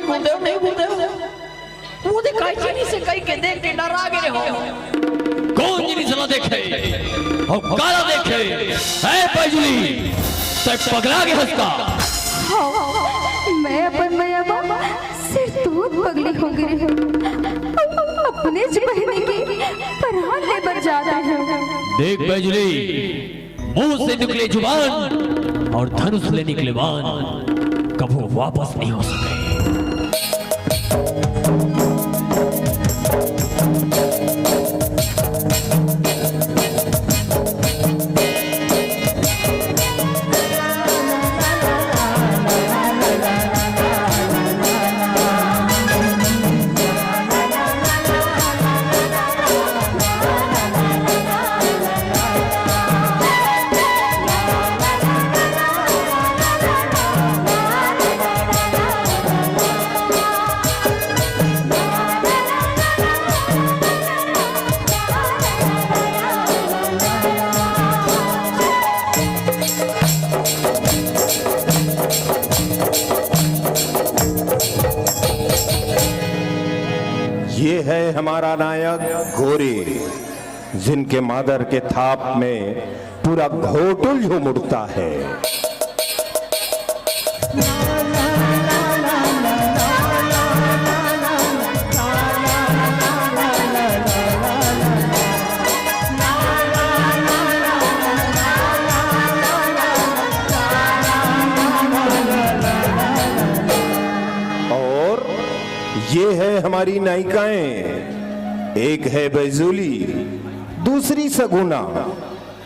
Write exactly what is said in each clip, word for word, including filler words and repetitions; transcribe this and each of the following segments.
गुरुदेव, नहीं गुरुदेव, वो दे काई जिनिस हे कहिके देख के डरा गे रेहेंव। कोन जिनिस ला देखे अउ काला देखे? ए बैजुली, तैं पगला गे हस का? हाँ, मैं अपन मया म सिरतोन पगली हो गे रेहेंव। अपनेच बहिनी के परान ले बर जात रेहेंव। देख बैजुली, मुंह से निकले जुबान अउ धनुष ले निकले बाण कभू वापस नहीं हो सके। ये है हमारा नायक गोरे, जिनके मादर के थाप में पूरा घोटुल झूम उठता है। और ये है हमारी नायिकाएं, एक है बैजुली, दूसरी सगुना,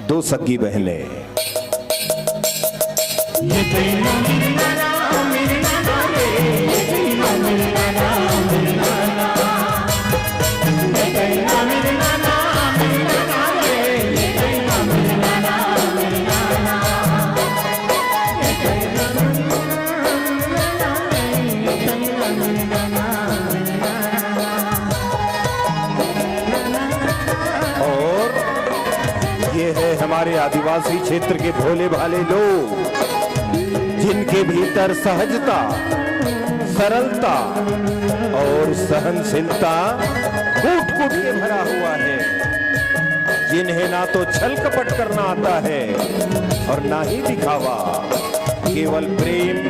दो सगी बहनें। और ये है हमारे आदिवासी क्षेत्र के भोले भाले लोग, जिनके भीतर सहजता, सरलता और सहनशीलता कूट कूट के भरा हुआ है, जिन्हें ना तो छल कपट करना आता है और ना ही दिखावा। केवल प्रेम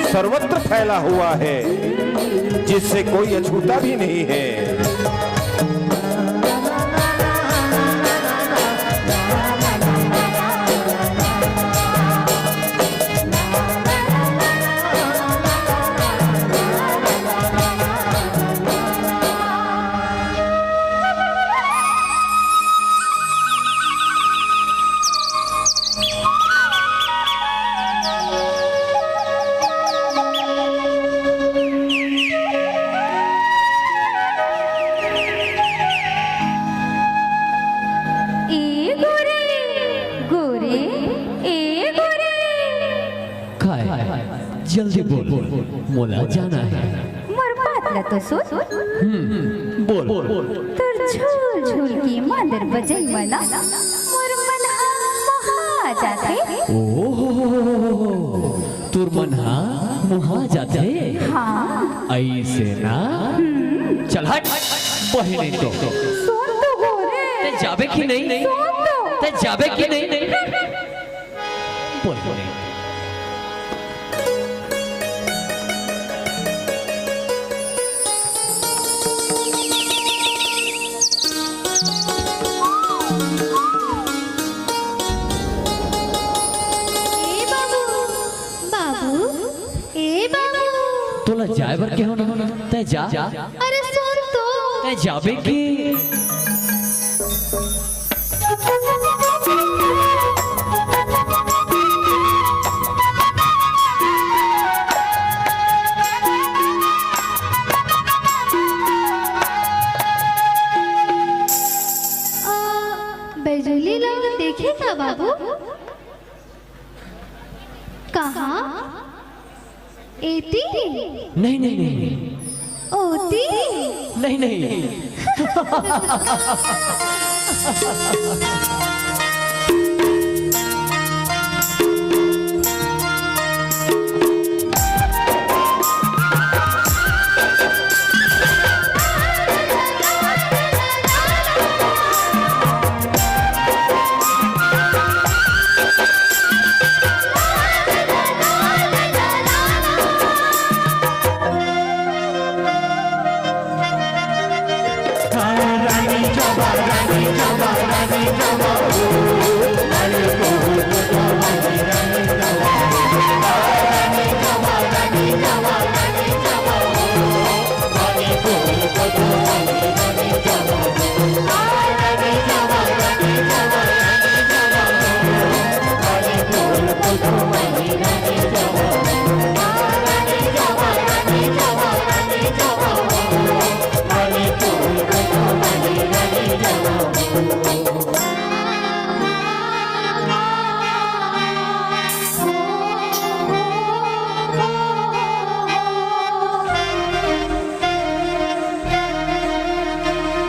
सर्वत्र फैला हुआ है, जिससे कोई अछूता भी नहीं है। ए गोरे, गोरे, ए गोरे। काय? जल्दी बोल, मोला जाना है। मोर बात ला तो सुन। हम्म, बोल। तोर झूल झूल के मांदर बजई म ना, मोर मन हा मोहा जाथे। ओहो, तोर मन हा मोहा जाथे। हाँ। ऐसे ना? हम्म। चल हट, बहिनी तो। सुन तो गोरे। तैं जाबे कि नहीं? सुन तो। तैं जाबे कि नहीं? बहिनी। ए बाबू, बाबू, ए बाबू। तोला जाए बर केहेंव ना, तैं जा। अरे सुन तो। तैं जाबे कि? आ, बैजुली ला देखे का बाबू? कहाँ? एती? नहीं, नहीं, नहीं, नहीं। ओती? नहीं, नहीं।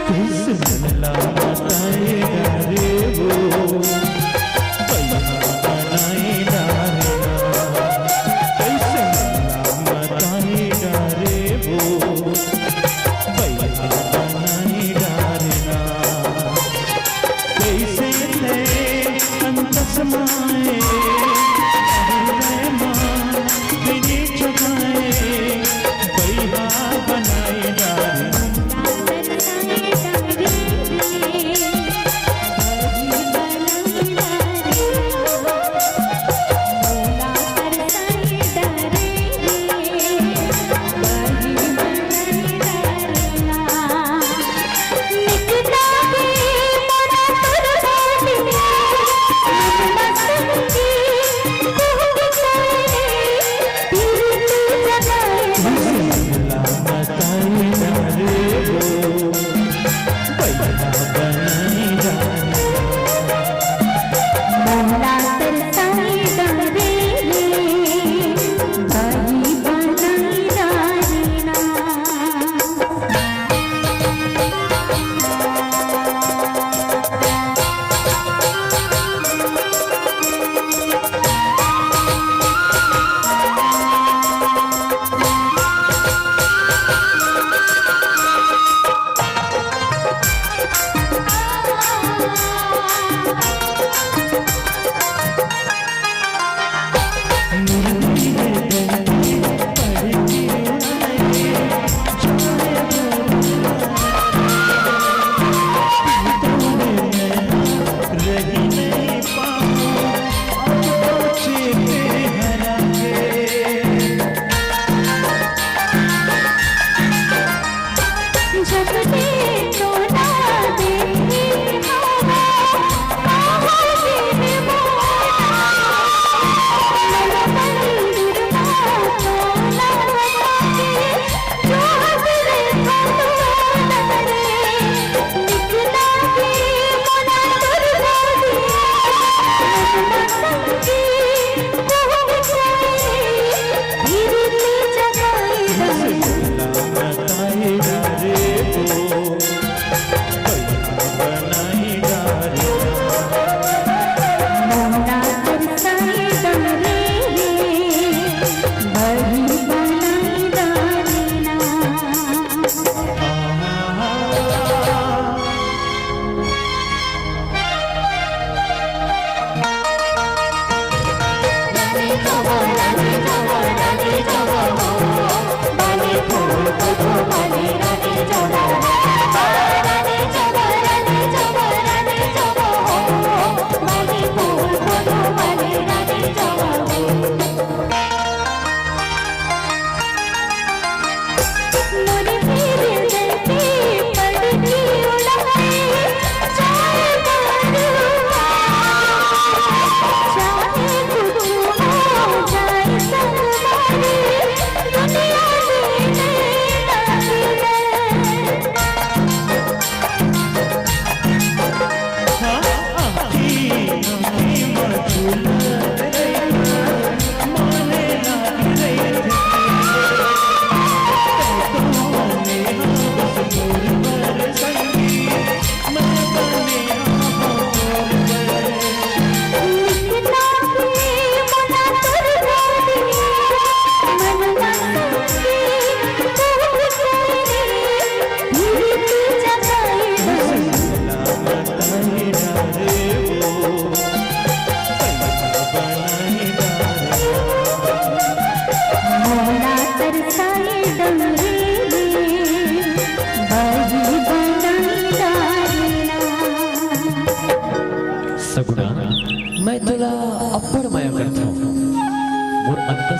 कइसे मन ला बताए डारे वो, बइहा बनाए डारे ना। कइसे मन ला बताए डारे वो, बइहा बनाए डारे ना। कइसे ते अंतस माए, अरे मा, बिनी चुकाए, बइहा बनाए डारे ना।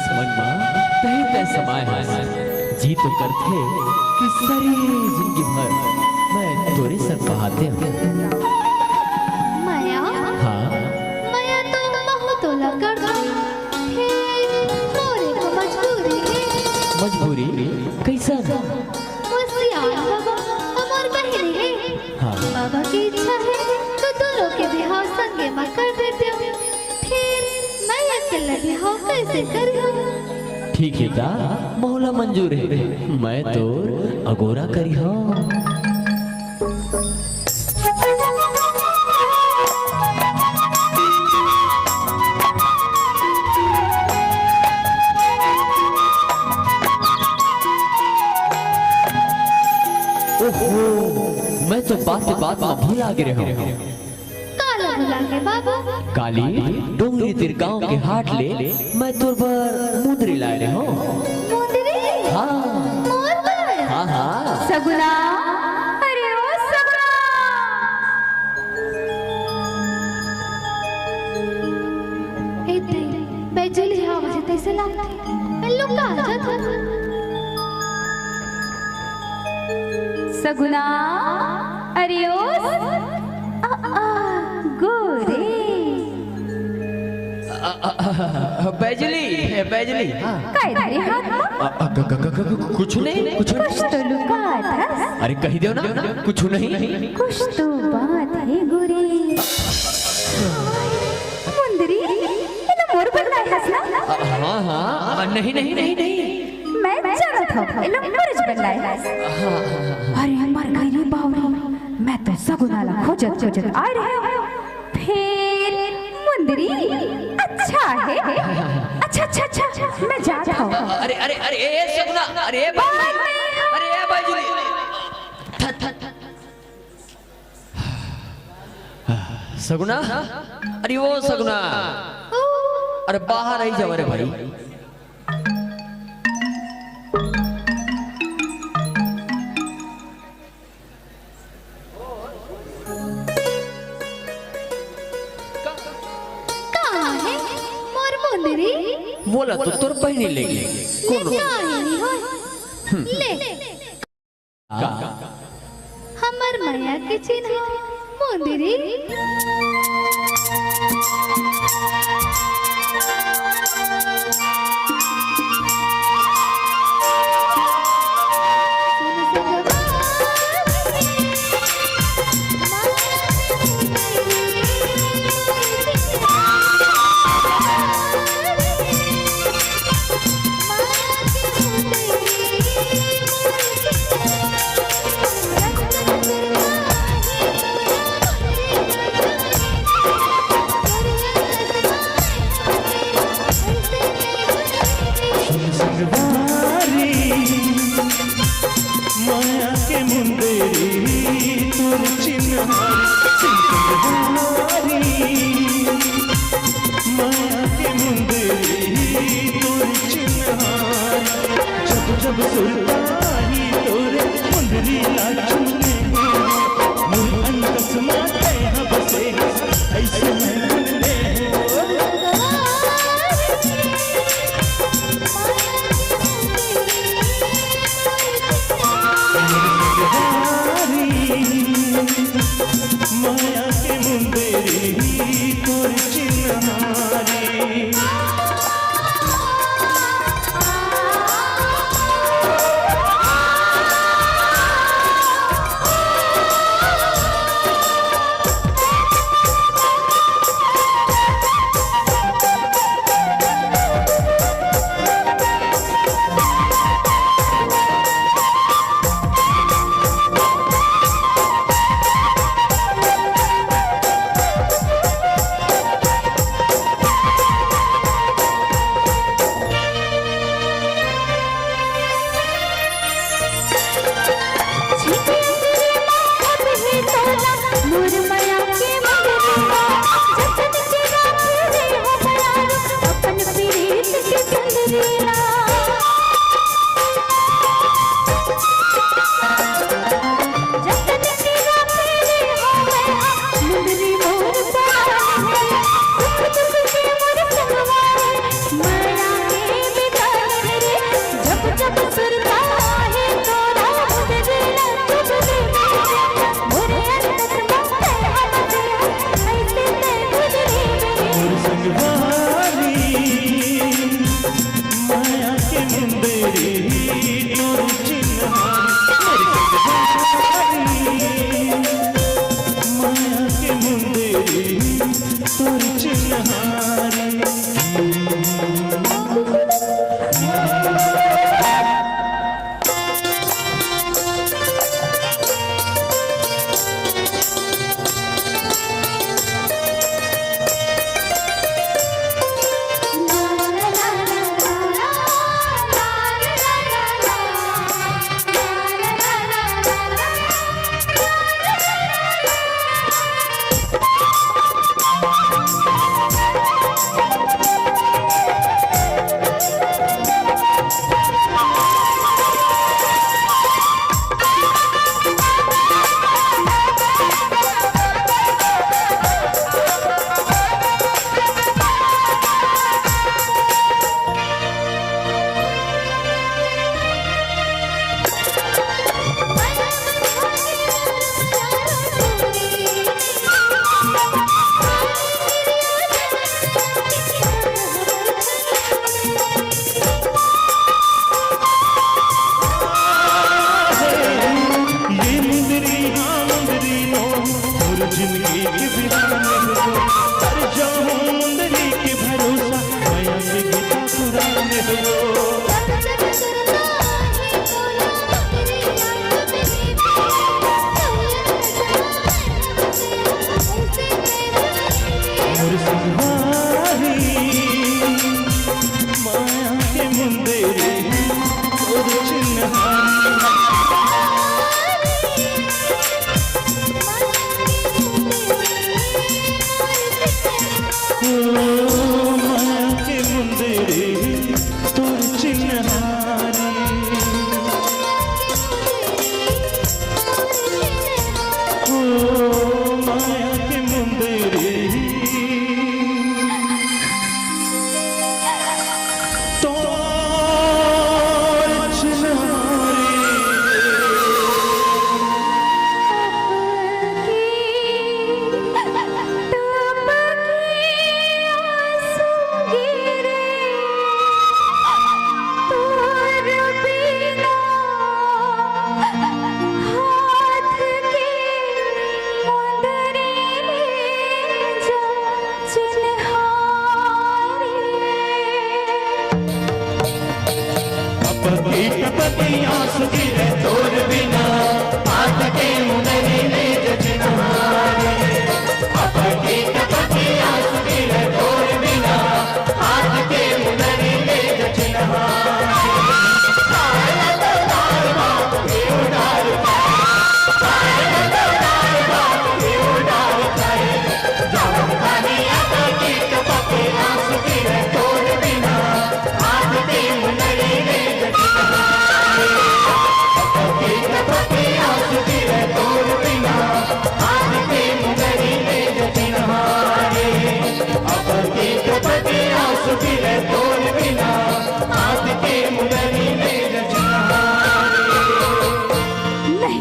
मन मा तही तय समाय हस। जी तो करथे कि सरी जिंदगी भर मैं तोरे संग बहाते हूँ। मया? हाँ। मया तो बहुत ओला करथों, फेर मोर एक मजबूरी हे। मजबूरी? कइसन? वो सियान बाबा हमर बहिनी हे। हाँ। बाबा के इच्छा हे तो दूनों के बिहाव संगे म कर देतेंव। फेर मैं अकेल्ला बिहाव कइसे करिहूँ? ठीक हे ता, मोला मंजूर हे। मैं तोर अगोरा करिहूँ। ओहो, मैं तो बाते बात म भुला गे रहेंव। काला भुला गे बाबा? काली, डोंगरी तीर गांव के हाट ले मैं तोर बर मुंदरी लाय रहेंव। मुंदरी? हाँ। मोर बर? हाँ, हाँ। सगुना, अरे ओ सगुना। ए दे, बैजू ले आवत हे तइसे लागथे। लुका जात हे। सगुना, अरे ओ स-, आ, आ, गोरे। अ, अ, अ, बैजुली, बैजुली, हाँ। काय धरे हाथ म? अ, अ, क-, क-, क-, क-, कुछ नहीं, कुछ नहीं। कुछ तो लुकात हस। अरे कहि देव ना, कुछ नहीं। कुछ तो बात हे गोरे। मुंदरी, एला मोर बर लाय हस ना? अ, हाँ, हाँ, अ, नहीं, नहीं, नहीं, नहीं। मैं जानत हंव, एला मोरेच बर लाय हस। अरे, मर गई रे बावरी, मैं तो सगुना ला खोजत, खोजत आय रहेंव। फेर मुंदरी, अच्छा हे। अच्छा, अच्छा, अच्छा, मैं जात हंव। अरे, अरे, अरे, ए, सगुना, अरे, ए, बाय, बाय। अरे, ए, बैजुली। थ, थ, थ। सगुना, अरे ओ सगुना, अरे बाहर आई जावा रे भाई। कहाँ हे मोर मुंदरी? वोला तो तोर बहिनी ले गे। ले कौन? ले। का? हमर मया के चिन्हा मुंदरी। नहीं,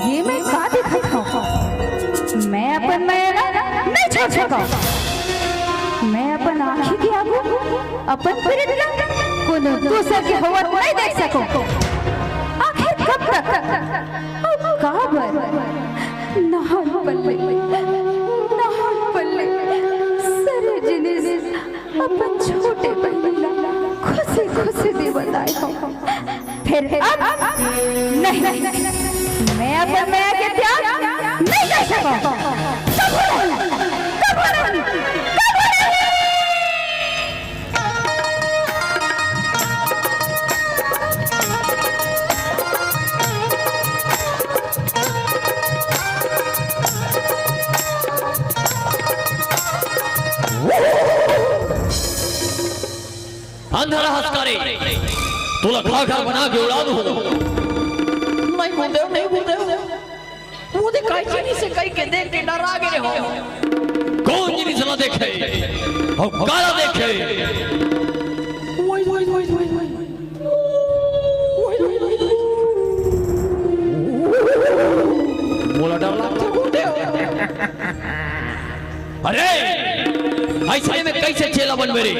ये मैं का देखत हंव? मैं अपन मया ला नहीं छोड़ सकंव। मैं अपन आँखी के आगू अपन पीरित ला कोनो दूसर के होवत नहीं देख सकंव। आखिर कब तक? अउ काबर? नहान पल्ले, नहान पल्ले, सरे जिनिस अपन छोटे बहिनी ला खुशी खुशी देवत आए हंव। फेर अब नहीं, मैं अपन मया के त्याग नहीं कर सकंव। कभू नहीं, कभू नहीं, कभू नहीं। अंधरा हस का रे, तोला का घर बना के उड़ा दूं। नहीं गुरुदेव, नहीं गुरुदेव, वो दे काय जिनिस हे कहिके देख के डरा गे रेहेंव। कोन जिनिस ला देखे अउ काला देखे? वही, वही, वही, वही, वही। मोला डर लागथे गुरुदेव। अरे, अइसने में कइसे चेला बनबे रे?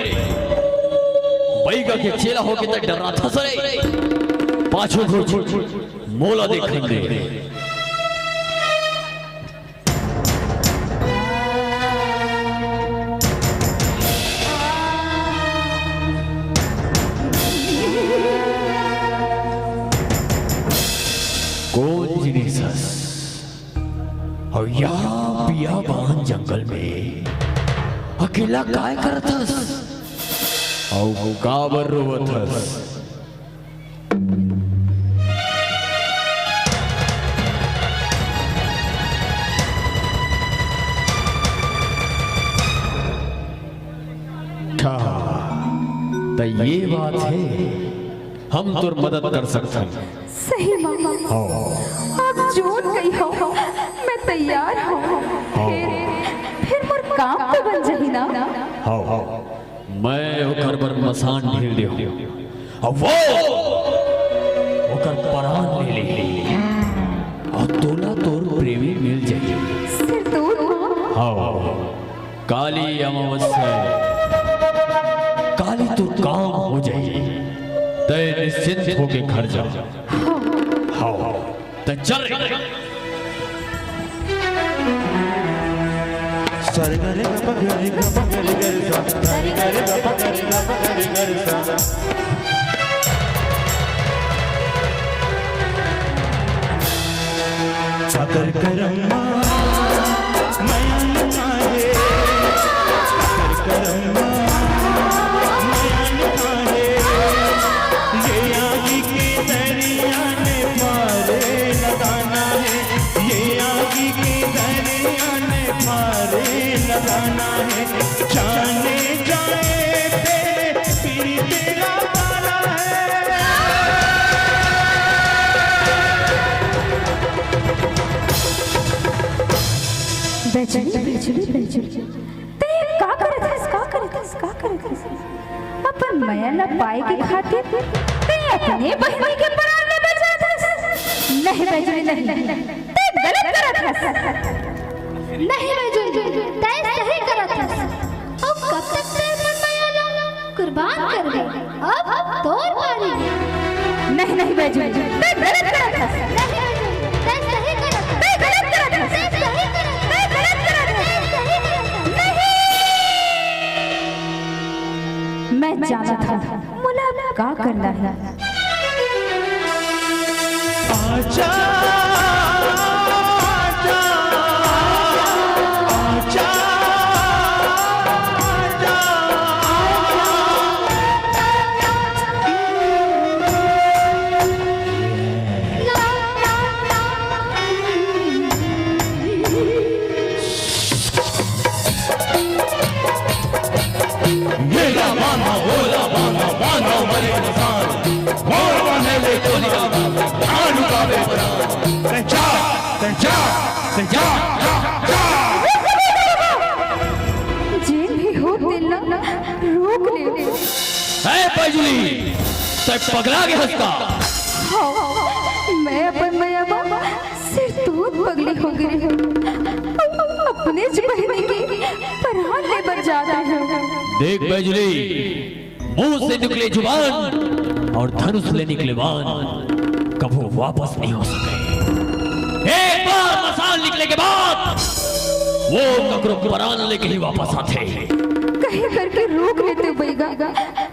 बइगा के चेला होके त डराथस रे। पाछू घुर, मोला देखन दे। कोन जिनिस हस? अउ या बियाबान जंगल में अकेला काय करत हस? अउ काबर रोवत हस? अच्छा, त ये बात हे, हम तोर मदद कर सकथन। सही म। हाँ। आप जोन कहिहव, मैं तैयार हंव। हाँ। फेर, फेर मोर काम तो बन जाही ना। हाँ। मैं ओकर बर मसान ढील देहूं, अउ वो ओकर परान ले लेही, अउ तोला तोर प्रेमी मिल जाही। सिरदूर माँ। हाँ, काली अमावस्या, काली तोर काम हो जाही। तैं निश्चिंत होके घर जा। हाँ। हाँ। त चल रे। सारे गा रे गा पा गा रे गा पा गा रे गा रे सा। सारे गा रे गा पा गा रे गा पा गा रे गा रे सा। साकर करम्मा मया लुका हे। साकर करम्मा मया लुका हे। ये आगी के दरिया ने पारे लगाना हे। ये आगी के दरिया ने पारे लगाना हे। जाने जाए तेरे पीर तेरा पाना हे। बैजनी, बैजनी, बैजनी। तैं का करत हस, का करत हस, का करत हस? अपन मया ला पाए के खातिर तैं अपने बहिनी के परान ले बचात हस? नहीं बैजनी, नहीं, तैं गलत करत हस। नहीं बैजनी, तैं सही करत हस। अउ कब तक तैं अपन मया ला कुर्बान करबे? अब तोर पारी। नहीं, नहीं बैजू, तैं गलत करत हस। नहीं बैजू, तैं सही करत हस। तैं गलत करत हस। तैं सही करत हस। तैं गलत करत हस। तैं सही करत हस। नहीं। मैं जानत हंव, मोला अब का करना हे। पगला गे हस का? हाँ, मैं अपन मया बर सिरतोन पगली हो गे रहेंव। अपनेच बहिनी के परान ले बर जात रहेंव। देख बैजुली, मुंह से निकले जुबान अउ धनुष ले निकले बाण कभू वापस नहीं हो सके। एक बार मसाल निकले के बाद वो ककरो परान लेके ही वापस आथे। कहे करके रोक लेते बइगा,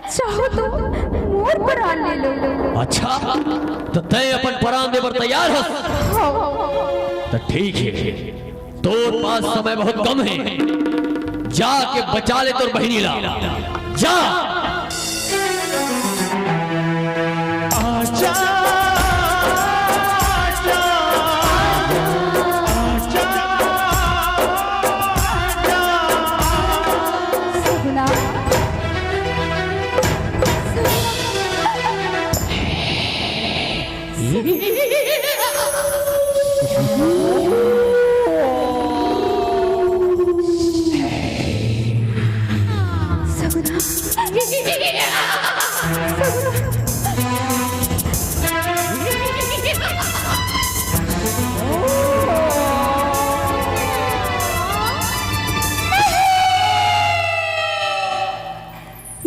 चाहव तो मोर परान ले लेव। अच्छा, त तैं अपन परान दे बर तैयार हस? हाँ। त ठीक हे, तोर पास समय बहुत कम हे, जाके बचा ले तोर बहिनी ला, जा। आजा, आजा, आजा, आजा। सपना।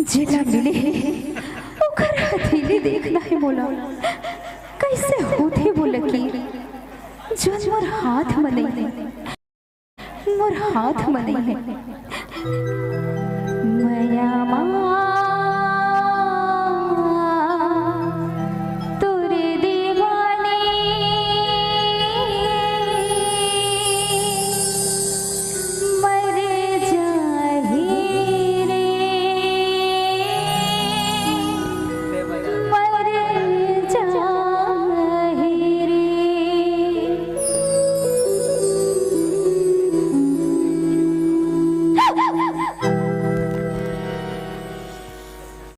जेला मिले हे, ओकर हथेली देखना हे मोला। कइसे होथे वो लकीर, जोन मोर हाथ म नइ हे, मोर हाथ म नइ हे।